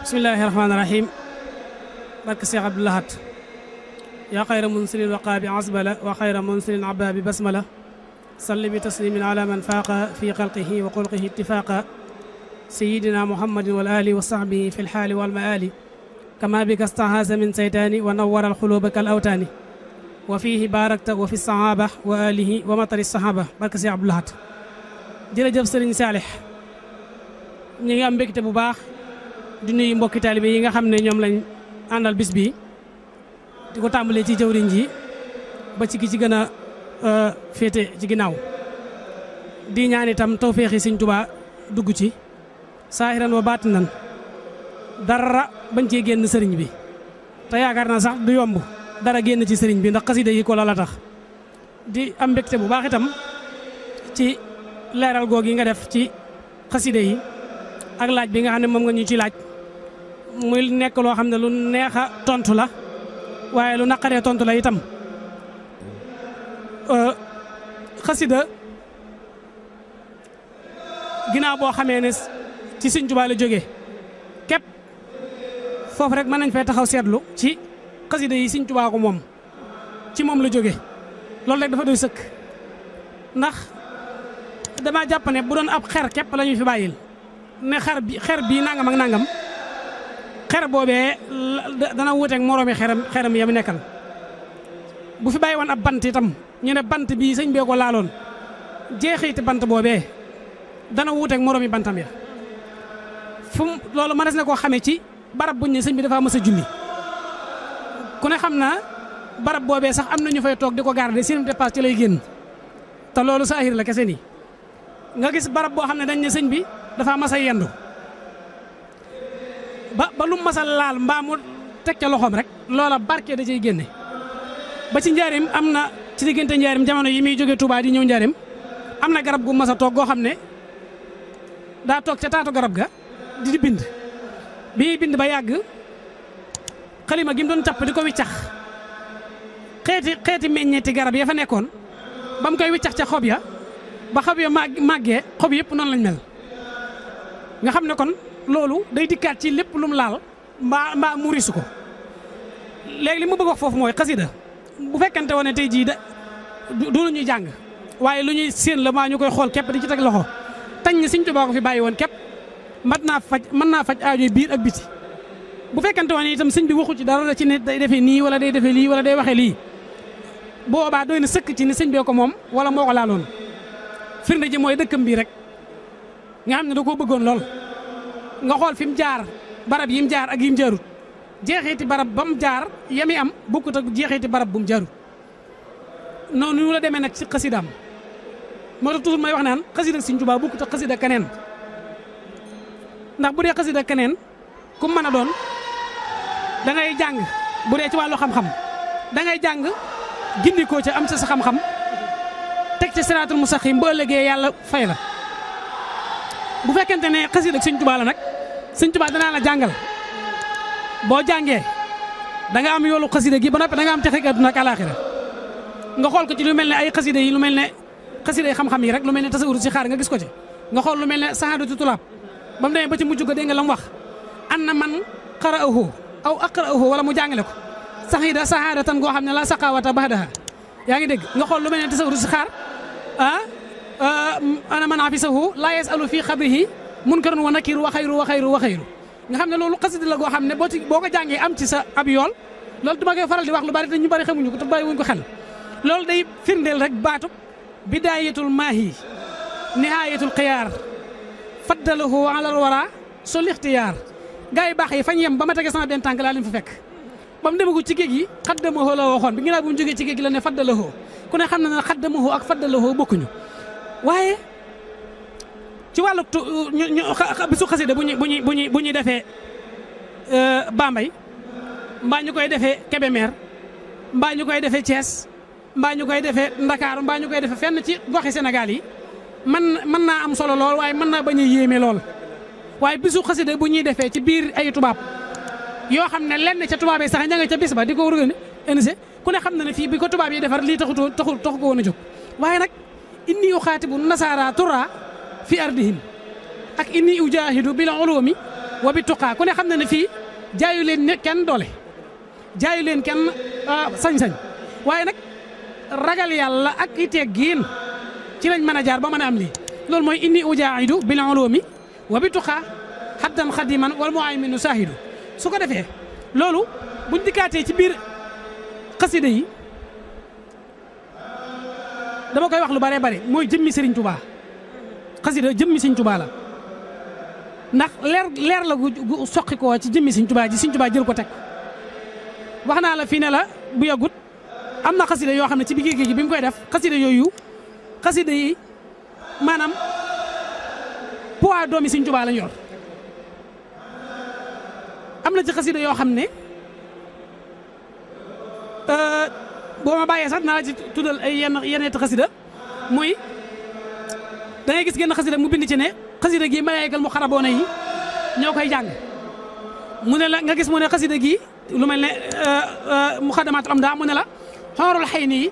bismillahi rahmaani rahim barke Cheikh Abdou Lahad yaa xayra munsilin waqaa bi asbala wa xayra munsilin abba bi basmala salli bi taslimin ala man faaqa fi xalqihi wa xulqihi ittifaaqa sayidina muhammadin wal ali wa sahbihi fi lxaali wal maali kama bika stahaasa min seytaani wa nawara alxuluuba kal awtaani wa fiihi baarakta wa fi sahaaba wa alihi wa matari sahaaba barke Cheikh Abdou Lahad jërëjëf sëriñ Saalix ñu ngi am mbégte bu baax di nuyu mbokki taalibe yi nga xam ne ñoom lañ àndal bis bi di ko tàmbalee ci jawriñ ji ba ci ki ci gën a féete ci ginnaaw di ñaan itam tawféexi Sëriñ Tuubaa dugg ci saahiran wa baatinan dara bañ cee génn sëriñ bi te yaakaar naa sax du yomb dara génn ci sëriñ bi ndax xasida yi ko la tax di am mbégte bu baax itam ci leeral goog yi nga def ci xasida yi ak laaj bi nga xam ne moom nga ñu ci laaj muy nekk loo xam ne lu neex a tontu la waaye lu naqaree tontu la itam xasida ginnaaw boo xamee ne ci Sëriñ Tuubaa la jógee képp foofu rek mën nañ fay taxaw seetlu ci xasida yi Sëriñ Tuubaa ko moom ci moom la jóge loolu rek dafa doy sëkk ndax dama jàpp ne bu doon ab xer képp la ñu fi bàyyil ne xer bii nangam ak nangam xer boobee dana wuuteeg moroomi xeram yam nekkal bu fi bàyyi woon ab bant itam ñu ne bant bii sëñ bee ko laaloon jeexiti bant boobee dana wuuteeg moroomi bantam ya fu loolu mënees na koo xamee ci barab buñ ne sëñ bi dafa mës a julli ku ne xam na barab boobee sax am na ñu fay toog di ko garder seen dépasse ci lay génn te loolu saahir la kese nii nga gis barab boo xam ne dañ ne sëñ bi dafa mas a yendu ba lu mas a laal mbaa mu teg ca loxoom rek loola barke da cay génne ba ci njaarim am na ci diggante njaarim jamono yi muy jóge Touba di ñëw njaarim am na garab gu mas a toog goo xam ne daa toog ca taatu garab ga di bind bi bind ba yàgg xalima gi mu doon capp di ko wiccax xeeti meññeeti garab ya fa nekkoon ba mu koy wiccax ca xob ya ba xob ya màggee xob yëpp noonu lañ mel nga xam ne kon loolu day dikkaat ci lépp lu mu laal mbaa mu risu ko léegi li mu bëgg wax foofu mooy xasida bu fekkante woon ne tey jii du lu ñuy jàng waaye lu ñuy séen la maa ñu koy xool képp di ci teg loxo tañ ni Sëriñ Tuubaa ko fi bàyyi woon képp mën naa faj aajo biir ak biti bu fekkante woon itam sëñ bi waxu ci dara la ci ne day defee nii wala day defee lii wala day waxee lii boobaa doy na sëkk ci ni sëñ bee ko moom wala moo ko laaloon firnde ji mooy dëkkam bii rek nga xam ne da koo bëggoon lool nga xool fi mu jaar barab yi mu jaar ak yi mu jaarut jeexeeti barab ba mu jaar yami am bokkut ak jeexeeti barab bu mu jaarut noonu ñu la demee nag ci xasidaam moo tax toujours may wax naan xasida Sëriñ Tuubaa bokkut ak xasida keneen ndax bu dee xasida keneen ku mën a doon da ngay jàng bu dee ci wàllu xam-xam da ngay jàng gindikoo ca am sa xam-xam teg ca siraatul mustaqim ba ëllëgee yàlla fay la bu fekkente ne xasida ak Sëriñ Tuubaa la nag Sëriñ Tuubaa danaa la jàngal boo jàngee da nga am yoolu xasida gi ba noppi da nga am texe àdduna ak alaaxira nga xool ko ci lu mel ne ay xasida yi lu mel ne xasida yi xam-xam yi rek lu mel ne tasawuru si xaar nga gis ko ci nga xool lu mel ne sahaadatu tulaab ba mu demee ba ci mujj ga dégg nga la mu wax an na man qara'ahu aw aqra'ahu wala mu jàngale ko saxida sahaadatan goo xam ne la saqawata baxdaha yaa ngi dégg nga xool lu mel ne tasawuru si xaar ana man afisahu laa yasalu fii xabrihi munkarun wa nakiru wa xayru wa xayru wa xayru nga xam ne loolu xasida la goo xam ne boo ko jàngee am ci sa ab yool loolu duma koy faral di wax lu bari te ñu bari xamuñu ko te bàyyi wuñ ko xel loolu day firndeel rek baatub bidaayatul maahi nihaayatul xiyaar faddalahu alal wara sol ixtiyaar gaa yi baax yi fañ yem ba ma tege sama benn tànk laa leen fa fekk ba mu demagu ci géej gi xaddamahoo la waxoon bi ginnaaw bu mu jógee ci géej gi la ne faddalahoo ku ne xam na ne xaddamahoo ak faddalahoo bokkuñu waaye ci wàllu bisu xasida bu ñuy defee Bambey mbaa ñu koy defee Kébémer mbaa ñu koy defee Thiès mbaa ñu koy defee Ndakaaru mbaa ñu koy defee fenn ci goxi Sénégal yi mën naa am solo lool waaye mën naa bañ a yéeme lool waaye bisu xasida bu ñuy defee ci biir ay tubaab yoo xam ne lenn ca tubaab yi sax ña nga ca bis ba di ko organiser ku ne xam na ne fii bi ko tubaab yi defar lii taxu ko woon a jóg waaye nag inni uxaatibu nasaara tura fi ardihim ak inni ujaahidu bil ulumi wa bi tuqaa ku ne xam na ne fii jaayu leen ne kenn doole jaayu leen kenn sañ-sañ waaye nag ragal yàlla ak i teggiin ci lañ mën a jaar ba mën a am lii loolu mooy inni ujaahidu bil ulumi wa bi tuqaa habdan xadiman wal muhayminu saahidu su ko defee loolu buñ dikkaatee ci biir xasida yi dama koy wax lu bare bare mooy jëmmi Serigne Touba xasida jëmmi Serigne Touba la ndax leer la gu soqi koo ci jëmmi Serigne Touba ji Serigne Touba jël ko teg wax naa la fii ne la bu yàggut am na xasida yoo xam ne ci biir géej gi bi mu koy def xasida yooyu xasida yi maanaam poids doomi Serigne Touba lañ yor am na ci xasida yoo xam ne boo ma bàyyee sax naa la ci tuddal ay yenn xasida muy da ngay gis genn xasida mu bind ci ne xasida gi malaykal mu xaraboona yi ñoo koy jàng mu ne la nga gis mu ne xasida gi lu mel ne mu xadamaatul am daa mu ne la xoorul xëy ni yi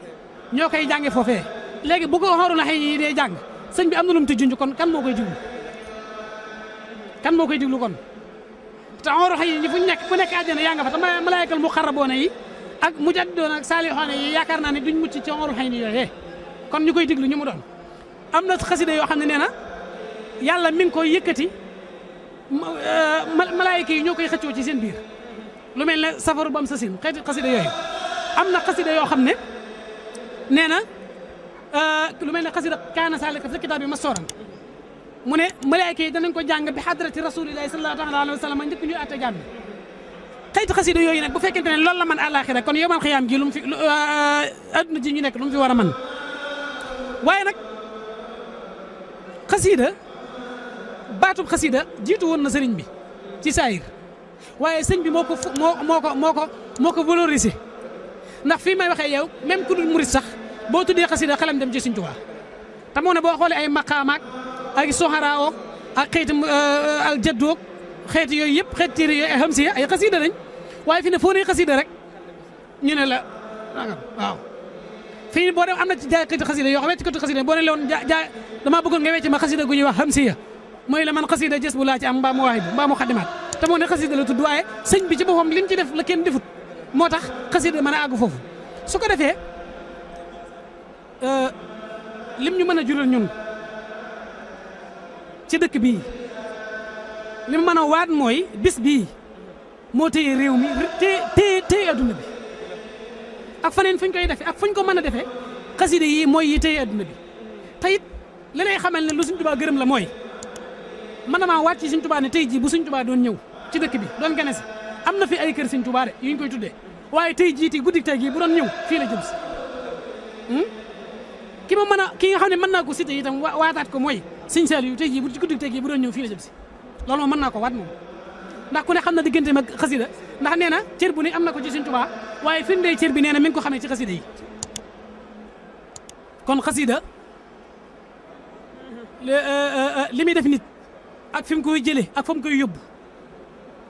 ñoo koy jànge foofee léegi bu ko xoorul xëy ni yi dee jàng sëñ bi am na lu mu ti junj kon kan moo koy diglu kan moo koy diglu kon te xoorul xëy ni fu ñu nekk ku nekk àjjana yaa nga fa te malaykal mu xaraboona yi ak mujaddidoon ak saalixoona yi yaakaar naa ne duñ mucc ci xoorul xëy ni yooyee kon ñu koy diglu ñu mu doon am na xasida yoo xam ne nee na yàlla mi ngi koy yëkkati malaayika yi ñoo koy xëccoo ci seen biir lu mel ne safaru bam sa sin xeeti xasida yooyu am na xasida yoo xam ne nee na lu mel ne xasida kaana saalika fi kitaab bi masooran mu ne malaayika yi danañ ko jàng bi hadrati rasulillahi sallallahu alayhi wa sallam njëkk ñu àtte jàmm xeeti xasida yooyu nag bu fekkente ne loolu la man àllaaxira kon yomal xiyaam gi lu mu fi adduna ji ñu nekk lu mu fi war a man waaye nag xasida baatub xasida jiitu woon na sëriñ bi ci saayir waaye sëñ bi moo ko valorisé ndax fii may waxee yow même ku dul murit sax boo tuddee xasida xelam dem ci Sëñ Tuubaa te moo ne boo xoolee ay maqaamaak ak soxaraawoog ak xeeti al jaddoog xeeti yooyu yëpp xeeti téere yooyu ay xamsiya ay xasida lañ waaye fi ne foo nee xasida rek ñu ne la waaw fii boo dem am na ci jaay xeeti xasida yoo xam ne ci côté xasida boo ne loon jaay damaa bëggoon nga wecc ma xasida gu ñuy wax xamsiya mooy la man xasida jës bu laa ci am mbaa mu waaxibu mbaa mu xaddimaat te moo ne xasida la tudd waaye sëñ bi ci boppam lim ci def la kenn defut moo tax xasida mën a àgg foofu su ko defee lim ñu mën a jural ñun ci dëkk bii lim mën a waat mooy bis bii moo téye réew mi téye adduna bi ak faneen fuñ koy defee ak fuñ ko mën a defee xasida yi mooy yi téye adduna bi te it li lay xamal ne lu Sëñ Tuubaa gërëm la mooy man maa wàcc ci Sëñ Tuubaa ne tey jii bu Sëñ Tuubaa doon ñëw ci dëkk bi doon gane si am na fi ay kër Sëñ Tuubaa de yu ñu koy tuddee waaye tey jii ti guddi tey gii bu doon ñëw fii la jëm si ki ma mën a ki nga xam ne mën naa ko cité itam waataat ko mooy Sëñ Saaliw tey jii bu ci guddi tey gii bu doon ñëw fii la jëm si loolu moom mën naa ko waat moom ndax ku ne xam na diggante mag xasida ndax nee na cër bu ne am na ko ci Sëñ Tuubaa waaye firndee cër bi nee na mi ngi ko xamee ci xasida yi kon xasida li muy def nit ak fi mu koy jëlee ak fa mu koy yóbbu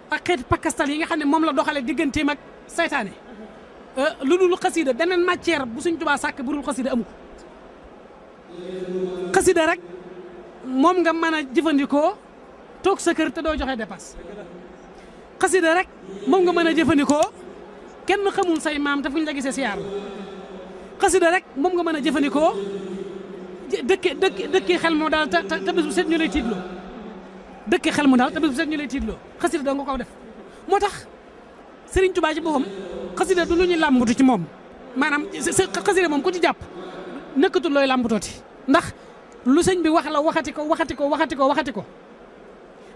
ak xeeti pakastal yi nga xam ne moom la doxalee digganteem ak saytaane lu dul xasida beneen matière bu Sëñ Tuubaa sàkk bu dul xasida amu ko xasida rek moom nga mën a jëfandikoo toog sa kër te doo joxe dépasse xasida rek moom nga mën a jëfandikoo kenn xamul say maam te fu ñu la gisee siyaar la xasida rek moom nga mën a jëfandikoo dëkki xel mu daal te bés bu set ñu lay tiitloo dëkki xel mu daal te bés bu set ñu lay tiitloo xasida da nga ko def moo tax Sëriñ Tuubaa ci boppam xasida du lu ñuy làmbatu ci moom maanaam xasida moom ku ci jàpp nekkatul looy làmbatooti ndax lu sëñ bi wax la waxati ko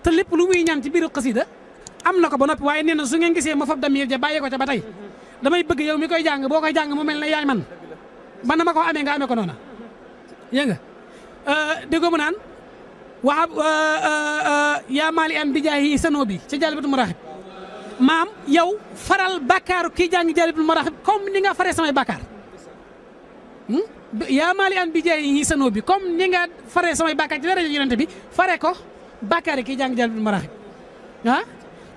te lépp lu muy ñaan ci biiru xasida am na ko ba noppi waaye nee na su ngeen gisee ma fab damir ja bàyyi ko ca ba tey damay bëgg yow mi koy jàng boo koy jàng mu mel ne yaay man na ma ko amee nga amee ko noona yé nga déggoo mu naan waxab yaa maali an bi jaayi sanoo bi ca Jaalibatul Maraaxib maam yow faral bàkkaaru kii jàng Jaalibatul Maraaxib comme ni nga faree samay bàkkaar yaa maali an bi jaayi sanoo bi comme ni nga faree samay bàkkaar ci dara yonente bi fare ko bàkkaar yi kii jàng Jaalibatul Maraaxib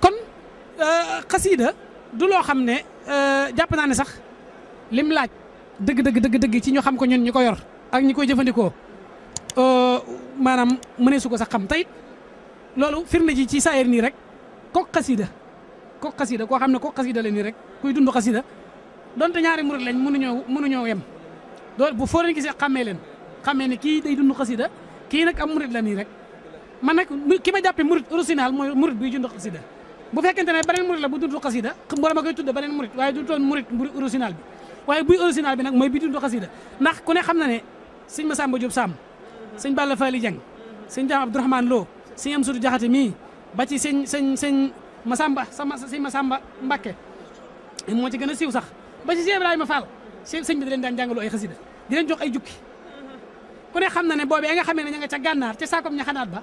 kon xasida du loo xam ne jàpp naa ne sax lim laaj dëgg ci ñu xam ko ñun ñi ko yor ak ñi koy jëfandikoo maanaam mënee su ko sax xam tayit loolu firnde ji ci saayir nii rek kook xasida koo xam ne kook xasida la nii rek kuy dund xasida donte ñaari murit lañ mënuñoo yem bu foo leen gisee xàmmee ne kii day dund xasida kii nag am murit la nii rek man nag ki ma jàppee murit original mooy murit buy dund xasida bu fekkente ne beneen murit la bu dund xasida wala ma koy tudde beneen murit waaye du toon murit original bi waaye buy original bi nag mooy bi dund xasida ndax ku ne xam na ne sëñ Massamba Diop Sam sëñ Balla Fally Dieng sëñ Jaam Abdourahmane Lo sëñ Amsatu Jaxate mii ba ci sëñ Massamba sëñ Massamba Mbakke moo ci gën a siiw sax ba ci Cheikh Ibrahima Fall sëñ bi di leen daan jàngaloo ay xasida di leen jox ay jukki ku ne xam na ne boobee nga xamee ne ña nga ca gànnaar ca saakom ñaxanaat ba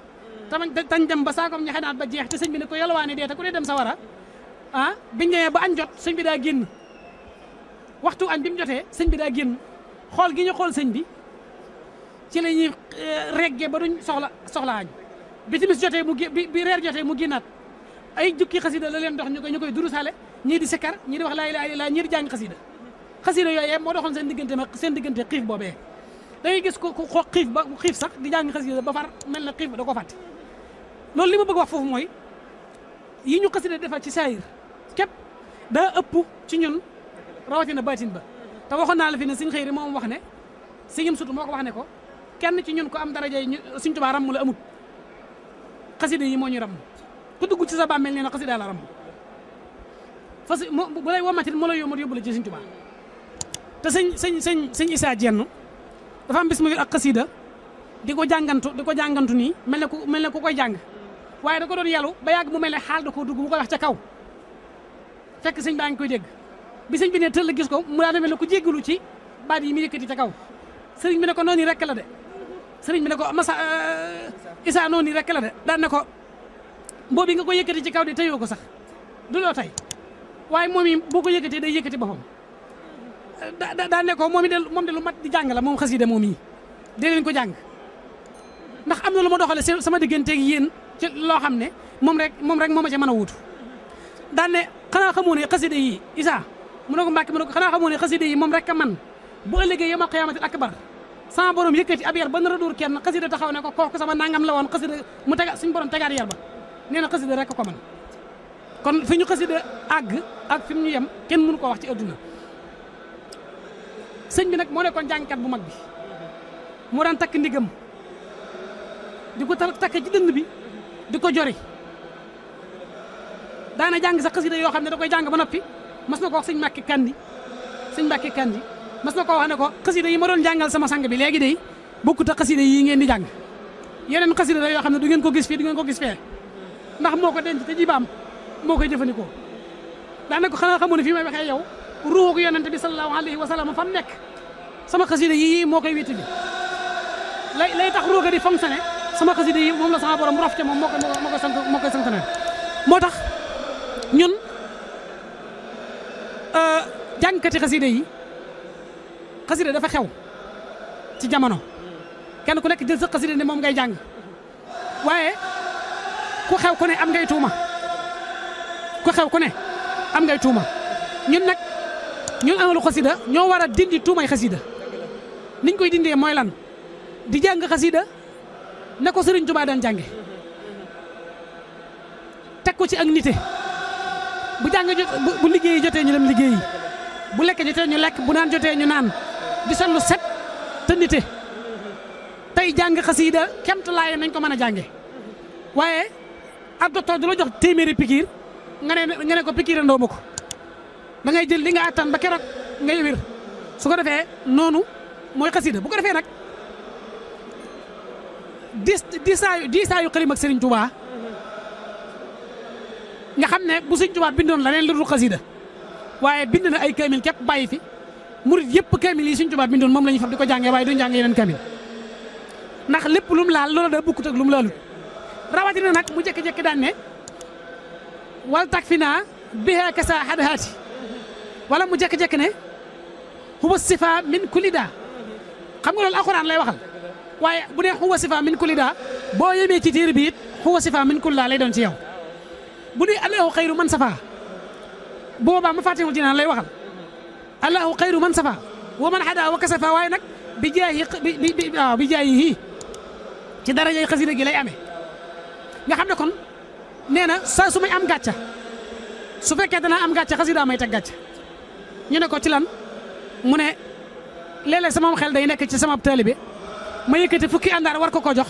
tañ dem ba saakom ñaxanaat ba jeex te sëñ bi ne ko yalwaane dee te ku ne dem sa war a biñ demee ba añ jot sëñ bi daa génn waxtu añ bi mu jotee sëñ bi daa génn xool gi ñu xool sëñ bi ci la ñuy reggee ba duñ soxla añ bi timis jotee bi reer jotee mu génnaat ay jukki xasida la leen dox ñu koy durusaale ñii di sikkar ñii di wax laa ilaaha illallaah ñii di jàng xasida yooyee moo doxoon seen diggante xiif boobee da ngay gis ku xiif sax di jàng xasida ba far mel na xiif ba da ko fàtte loolu li ma bëgg wax foofu mooy yi ñu xasida defal ci saayir képp daa ëpp ci ñun rawatina baatin ba te waxoon naa la fi ne Sëñ Xëyri moom wax ne Sëñ Amsatu moo ko wax ne ko kenn ci ñun ko am daraja yi Sëñ Tuubaa ramm la amut xasida yi moo ñu ramm ku dugg ci sa bàmmeel nee na xasida la ramm bu lay womatit moo lay yóbbu la ci Sëñ Tuubaa te sëñ Isaa Jenn dafa am bis mu ak xasida di ko jàngantu nii mel ne ku koy jàng waaye da ko doon yalu ba yàgg mu mel ne xaal da koo dugg mu koy wax ca kaw fekk sëñ baa ngi koy dégg bi sëñ bi ne tëll gis ko mu daa mel ne ku jéggalu ci baat yi mu yëkkati ca kaw sëriñ bi ne ko noonu rek la de sëriñ bi ne ko Isaa noonu rek la de daan ne ko boobu nga ko yëkkati ci kaw de tëyoo ko sax du loo tey waaye moom yi boo ko yëkkatee day yëkkati boppam daa ne ko moom de lu mat di jàng la moom xasida moom yi dee leen ko jàng ndax am na lu ma doxale sama digganteeg yéen ci loo xam ne moom rek moo ma ca mën a wuutu daan ne xanaa xamoo ne xasida yi Isaa mu ne ko Mbàkke mu ne ko xanaa xamoo ne xasida yi moom rek a man bu ëllëgee yawmal qiyaamatil akbar sama borom yëkkati ab yar ba nar a dóor kenn xasida taxaw ne ko kooku sama nangam la woon xasida mu tega suñu borom tegaat yar ba nee na xasida rek ko man kon fi ñu xasida àgg ak fi mu ñu yem kenn mënu ko wax ci adduna sëñ bi nag moo nekkoon jàngkat bu mag bi moo daan takk ndigam di ko takk ci dënd bi di ko jori daana jàng sax xasida yoo xam ne da koy jàng ba noppi mas na ko wax sëñ Mbàkke Kandi mas na ko wax ne ko xasida yi ma doon jàngal sama sang bi léegi day bokkut ak xasida yi ngeen di jàng yeneen xasida la yoo xam ne du ngeen ko gis fii du ngeen ko gis fee ndax moo ko denc te jibaam moo koy jëfandikoo daana ko xanaa xamu ne fii may waxee yow ruuxu yonente bi sallallahu alayhi wa sallam fa mu nekk sama xasida yi moo koy wéttali lay tax ruuga di fonctionné sama xasida yi moom la sama borom rof ca moom moo koy sanctionné moo tax ñun jàngkati xasida yi xasida dafa xew ci jamono kenn ku nekk jël sa xasida ne moom ngay jàng waaye ku xew ku ne am ngay tuuma ñun amalu xasida ñoo war a dindi tuumay xasida niñ koy dindee mooy lan di jàng xasida ne ko Sëriñ Tuubaa daan jànge teg ko ci ak nite bu jàng bu liggéeyi jotee ñu dem liggéeyi bu lekk jotee ñu lekk bu naan jotee ñu naan di sol lu set te nite tey jàng xasida kemt laaye nañ ko mën a jànge waaye ab docteur du la jox téeméeri pikiir nga ne ko pikiir andoo ma ko da ngay jël li nga attan ba keroog ngay wér su ko defee noonu mooy xasida bu ko defee nag diisaayu xalim ak Serigne Touba nga xam ne bu Serigne Touba bindoon la neen lu dul xasida waaye bind na ay kaamil képp bàyyi fi murit yëpp kaamil yi Serigne Touba bindoon moom la ñuy fab di ko jàngee waaye duñ jàng yeneen kaamil ndax lépp lu mu laal loola daa bukkut ak lu mu laalut rawatina nag mu jékki-jékki daan ne wal tak fi naa bihaa kasa hadhaati wala mu jékki-jékki ne huwa sifa min kulli daa xam nga loolu alxuraan lay waxal waaye bu dee huwa sifa min kulli daa boo yemee ci téere bi it huwa sifa min kulli daa lay doon ci yow bu dee allahu xayru man safa boobaa ma fàttewul jinaan lay waxal allahu xayru man safa wa man hada wa kasafa waaye nag bi jaayi ci darajay xasida gi lay amee nga xam ne kon nee na saa su may am gàcca su fekkee danaa am gàcca xasida may teg gàcca ñu ne ko ci lan mu ne léeg-léeg sama xel day nekk ci sama taalibe ma yëkkati fukki àndaar war ko koo jox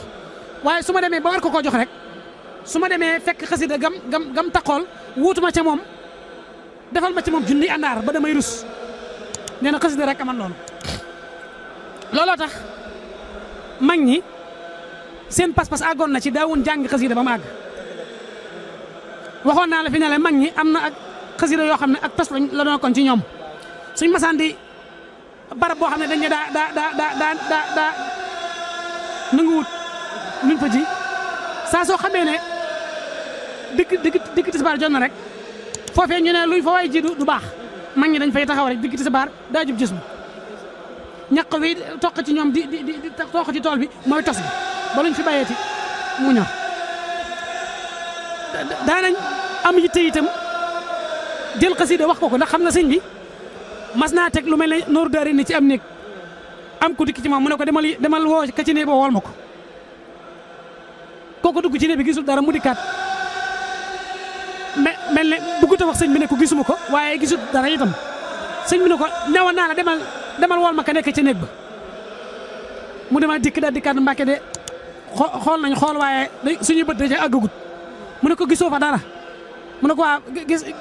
waaye su ma demee ba war ko koo jox rek su ma demee fekk xasida gam taxool wuutuma ca moom defal ma ci moom junni àndaar ba damay rus nee na xasida rek aman loolu looloo tax mag ñi seen pas-pas àggoon na ci daawun jàng xasida ba mu àgg waxoon naa la fi ne la mag ñi am na ak xasida yoo xam ne ak tos la doon kon ci ñoom suñ masaan di barab boo xam ne dañ ne daa nangu wut luñ fa ji saa soo xamee ne dikk tisbaar jot na rek foofee ñu ne luy fa waay ji du baax mag ñi dañ fay taxaw rek dikk tisbaar daa jub gis mu ñaq wi toq ci ñoom di toq ci tool bi mooy tos bi ba luñ fi bàyyeeti mu ñor daanañ am yitte itam jël xasida wax ko ndax xam na sëñ bi mas naa teg lu mel ne nooru daari ni ci am néeg am ku dikk ci moom mu ne ko demal woo ka ci néeg ba wool ma ko kooku dugg ci néeg bi gisul dara mu dikkaat mel ne bëggut a wax sëñ bi ne ko gisuma ko waaye gisul dara itam sëñ bi ne ko newoon naa la demal wool ma ka nekk ci néeg ba mu dema dikk daal dikkaat Mbàkke de xool nañ xool waaye suñuy bët da ca àggagut mu ne ko gisoo fa dara mu ne ko waa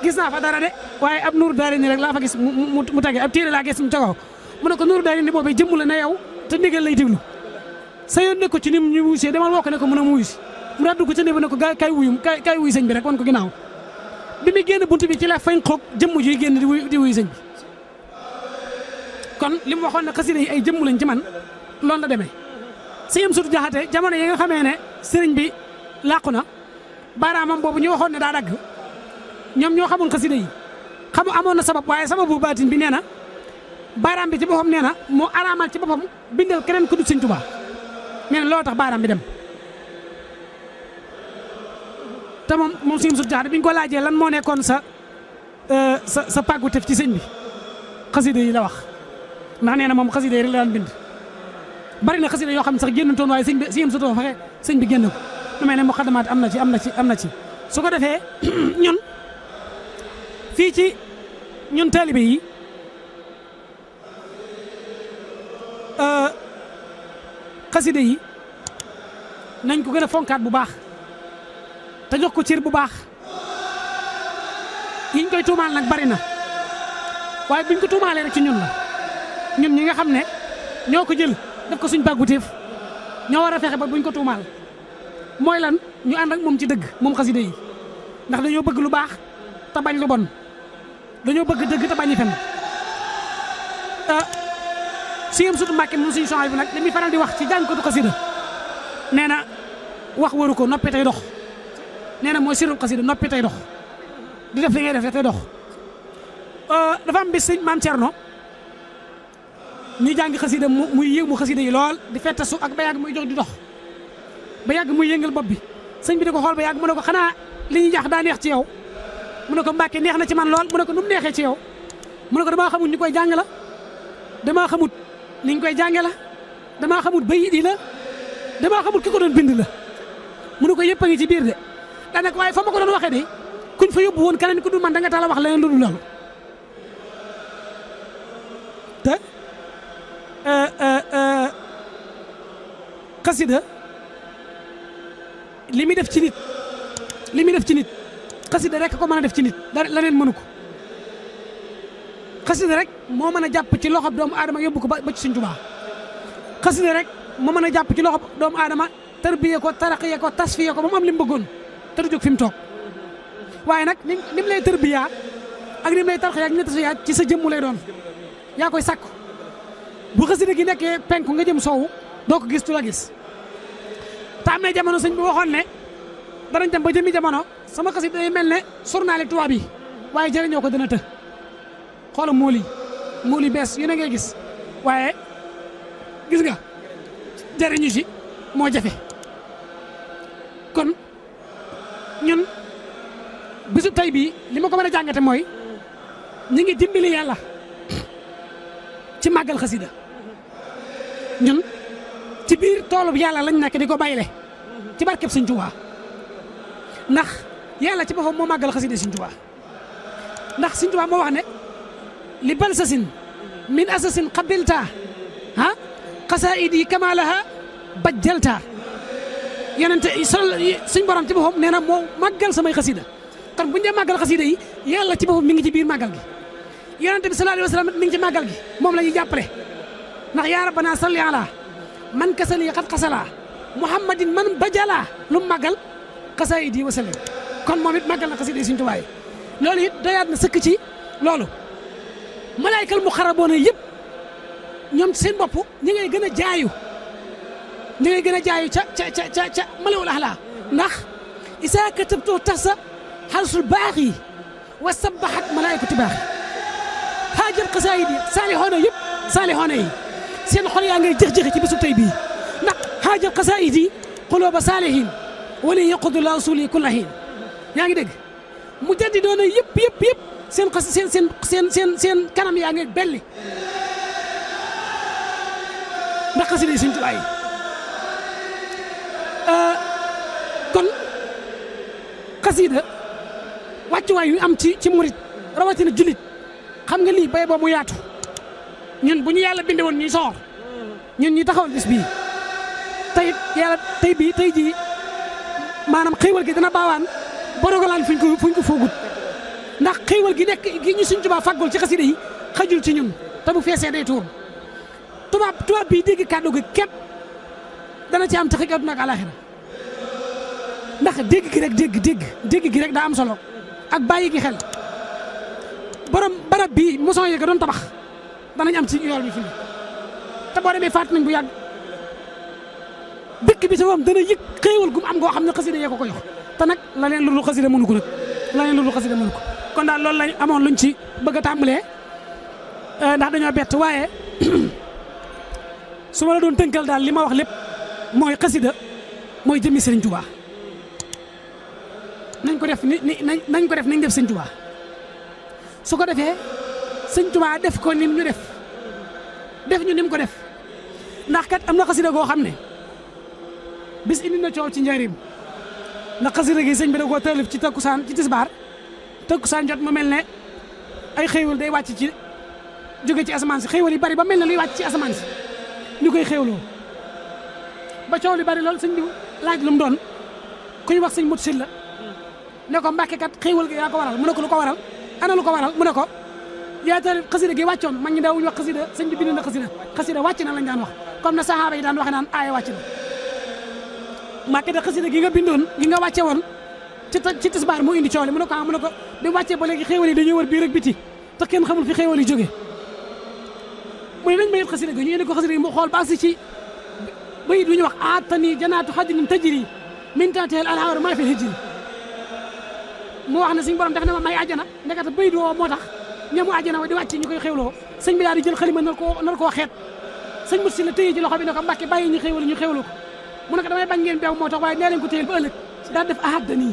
gis naa fa dara de waaye ab nuuru daari ni rek laa fa gis mu tege ab téere laa gis mu tegoo mu ne ko nuuru daari ni boobee jëmm la ne yow te ndigal lay déglu sa yoon ne ko ci ni ñu wuysee demal woo ko ne ko mën a wuyu si mu daal dugg ca ne ba ne ko kay wuyu sëñ bi rek wan ko ginnaaw bi muy génn buntu bi ci la fañ xoog jëmm juy génn di wuyu sëñ bi kon li mu waxoon ne xasida yi ay jëmm lañ ci man loolu la demee sëñ Sutu Jaxate jamono yi nga xamee ne sëriñ bi làqu na baaraamam boobu ñu waxoon ne daa dagg ñoom ñoo xamoon xasida yi amoon na sabab waaye sababu baatin bi nee na baaraam bi ci boppam nee na moo araamal ci boppam bindal keneen ku dul Sëñ Tuubaa nee na loolu tax baaraam bi dem te moom Sëñ Sutu Jaxate bi ñu ko laajee lan moo nekkoon sa pàggu tef ci sëñ bi xasida yi la wax ndax nee na moom xasida yi rek la daan bind bari na xasida yoo xam ne sax génnantoon waaye Sëñ Sutu fexe sëñ bi génn ko lu mel ne muqaddimaat am na ci su ko defee ñun fii ci ñun taalibe yi xasida yi nañ ko gën a fonkaat bu baax te jox ko cër bu baax yiñ koy tuumaal nag bari na waaye buñ ko tuumaalee rek ci ñun la ñun ñi nga xam ne ñoo ko jël def ko suñ bàggu téef ñoo war a fexe ba buñ ko tuumaal mooy lan ñu ànd ak moom ci dëgg moom xasida yi ndax dañoo bëgg lu baax te bañ lu bon dañoo bëgg dëgg te bañ fen Sëñ Sutu Mbàkke moom suñu soxna bi nag dañuy faral di wax ci jàngkatu xasida nee na wax waru ko noppi tey dox nee na mooy sirru xasida noppi tey dox di def li ngay def tey dox dafa am bis sëñ Maam Cerno ñuy jàng xasida muy yéemu xasida yi lool di fettasu ak ba yàgg muy jox di dox ba yàgg muy yëngal bopp bi sëñ bi di ko xool ba yàgg mu ne ko xanaa li ñuy jaax daa neex ci yow mu ne ko Mbàkke neex na ci man lool mu ne ko nu mu neexee ci yow mu ne ko damaa xamut ñu koy jàng la damaa xamut ni ñu koy jànge la damaa xamut bayit yi la damaa xamut ki ko doon bind la mu ne ko yëpp a ngi ci biir de daanaka waaye fa ma ko doon waxee de kuñ fa yóbbu woon keneen ku dul man da nga taal a wax leneen lu dul loolu te xasida li muy def ci nit xasida rek ko mën a def ci nit leneen mënu ko xasida rek moo mën a jàpp ci loxob doomu aadama yóbbu ko ba ci Sëñ Tuubaa xasida rek moo mën a jàpp ci loxob doomu aadama tarbiye ko taraqiye ko tasfiye ko ba mu am li mu bëggoon te du jóg fi mu toog waaye nag ni mu lay tarbiya ak ni mu lay tarqiye ak ni mu lay tasfiya ci sa jëmmu lay doon yaa koy sàkku bu xasida gi nekkee penku nga jëm soowu doo ko gis tu la gis te am na jamono sëñ bi waxoon ne danañ dem ba jëmi jamono sama xasida day mel ne journal tubaab yi waaye jëriñoo ko dana të xoola mool yi bees yu ne ngay gis waaye gis nga jëriñu ci moo jafe kon ñun bisu tey bii li ma ko mën a jàngate mooy ñi ngi dimbali yàlla ci màggal xasida ñun ci biir toolub yàlla lañ nekk di ko bayle ci barkeb Sëñ Tuubaa ndax yàlla ci boppam moo màggal xasida Sëñ Tuubaa ndax Sëñ Tuubaa moo wax ne li balsasin min asasin qabilta qasaidi kamalaha bajjalta yonente suñ borom ci boppam nee na moo màggal samay xasida kon bu ñu dee màggal xasida yi yàlla ci boppam mi ngi ci biir màggal gi yonente bi sallallahu alayhi wa sallam mi ngi ci màggal gi moom la ñuy jàppale ndax yaa rabbana salli ala man kasali xat xasala muhammadin man bajala lu mu màggal qasaidi wa sallim kon moom it màggal na xasida yi Sëñ Tuubaa yi loolu it doyaat na sëkk ci loolu malaayikal muxarraboona yëpp ñoom seen bopp ñi ngay gën a jaayu ca malawul axlaa ndax isaa katabtoo tax sa xarsul baax yi wa sabbaxat malaayikatu baax yi xaajal xasaayid yi saalixoona yi seen xol yaa ngay jëx-jëxi ci bisu tey bii ndax xaajal xasaayid yi xulooba saalihin wala yaqudu la usuli kulla hiin yaa ngi dégg mu jaddi doona yëpp seen kanam yaa ngi belli ndax xasida yi Sëñ Tuubaa yi kon xasida wàccuwaay yu am ci murit rawatina jullit xam nga lii bay boo mu yaatu ñun bu ñu yàlla binde woon ñuy soor ñun ñi taxawal bis bii tey yàlla tey jii maanaam xéewal gi dana baawaan borogalaan fuñ ko foogut ndax xéewal gi nekk gi ñu Sëñ Tuubaa faggul ci xasida yi xajul ci ñun te bu feesee day tuur tubaab bii dégg kàddu gi képp dana ci am taxi àdduna ak àlaaxira ndax dégg gi rek daa am solo ak bàyyi gi xel borom barab bii moson yi ko doon tabax danañ am ci yool bi fi te boo demee faat nañ bu yàgg dëkk bi sa moom dana yëg xéewal gum am ngoo xam ne xasida yee ko ko jox te nag la leen lu dul xasida mënu ko kon daal loolu lañ amoon luñ ci bëgg a tàmbalee ndax dañoo bett waaye su ma la doon tënkal daal li ma wax lépp mooy xasida mooy jëmmi Sëriñ Tuubaa nañ ko def nañ def Sëñ Tuubaa su ko defee Sëñ Tuubaa def ko nim ñu def ñu nim ko def ndax kat am na xasida goo xam ne bis indi na coow ci njëriñ ndax xasida gi sëñ bi da koo taalif ci takkusaan ci tisbaar takkusaan jot mu mel ne ay xéewal day wàcc ci jóge ci asamaan si xéewal yi bari ba mel ne luy wàcc ci asamaan si ñu koy xéewloo ba coow li bari lool sëñ bi laaj lu mu doon ku ñu wax sëñ mot sil la ne ko Mbàkke kat xéewal gi yaa ko waral mu ne ko lu ko waral ana lu ko waral mu ne ko yaa taalif xasida gi wàccoon mag ñi daawuñu wax xasida sëñ bi bind na xasida wàcc na lañ daan wax comme na sahaaba yi daan waxe naan aaya wàcc na Mbàkke de xasida gi nga bindoon gi nga wàcce woon ci tisbaar moo indi coow li mu ne ko mu ne ko bi wàccee ba léegi xéewal yi dañuy wër biir ak biti te kenn xamul fi xéewal yi jóge mu ne nañ ma yit xasida gi ñu indi ko xasida gi mu xool ba agsi ci bayit lu ñuy wax aatani janaatu xadnin tajri min tahtihal anhaaru maa fi hijri mu wax ne suñu borom def na ma may àjjana ndekete bayit woo moo tax ñamu àjjana wa di wàcc ñu koy xéewloo sëñ bi daal di jël xalima nar koo xeet sëñ mut si la téye ci loxo bi ne ko Mbàkke bàyyi ñu xéewloo ko mu ne ko damay bañ ngeen beew moo tax waaye nee leen ko téyel ba ëllëg daal def ahadani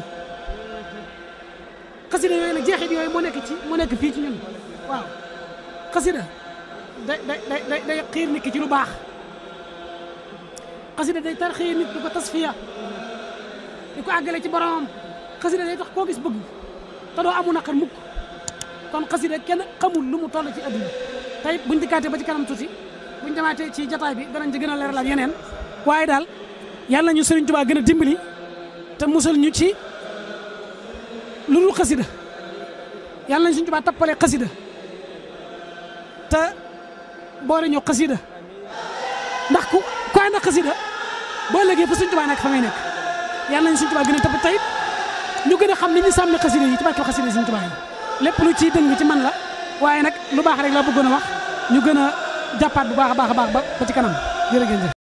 xasida yooyu nag jeexit yooyu moo nekk fii ci ñun waaw xasida day xiir nit ki ci lu baax xasida day tarxiir nit di ko tasfiya di ko àggale ci boromam xasida day tax koo gis bëgg te doo amu naqar mukk kon xasida kenn xamul lu mu toll ci adduna tey buñ dikkaatee ba ci kanam tuuti buñ demaatee ci jataay bi danañ ci gën a leeralaat yeneen waaye daal yàlla ñu Sëriñ Tuubaa gën a dimbali te musal ñu ci lu dul xasida yàlla nañ Sëriñ Tuubaa tappalee xasida te boole ñu xasida ndax ku ànd ak xasida boo léegi fa Sëriñ Tuubaa nekk fa ngay nekk yàlla nañ Sëriñ Tuubaa gën a tapp tey ñu gën a xam ni ñu sàmmi xasida yi ci barke xasida yi Sëriñ Tuubaa yi lépp lu ciy dëng ci man la waaye nag lu baax rek la bëggoon a wax ñu gën a jàppaat bu baax a baax ba ci kanam jërëjëf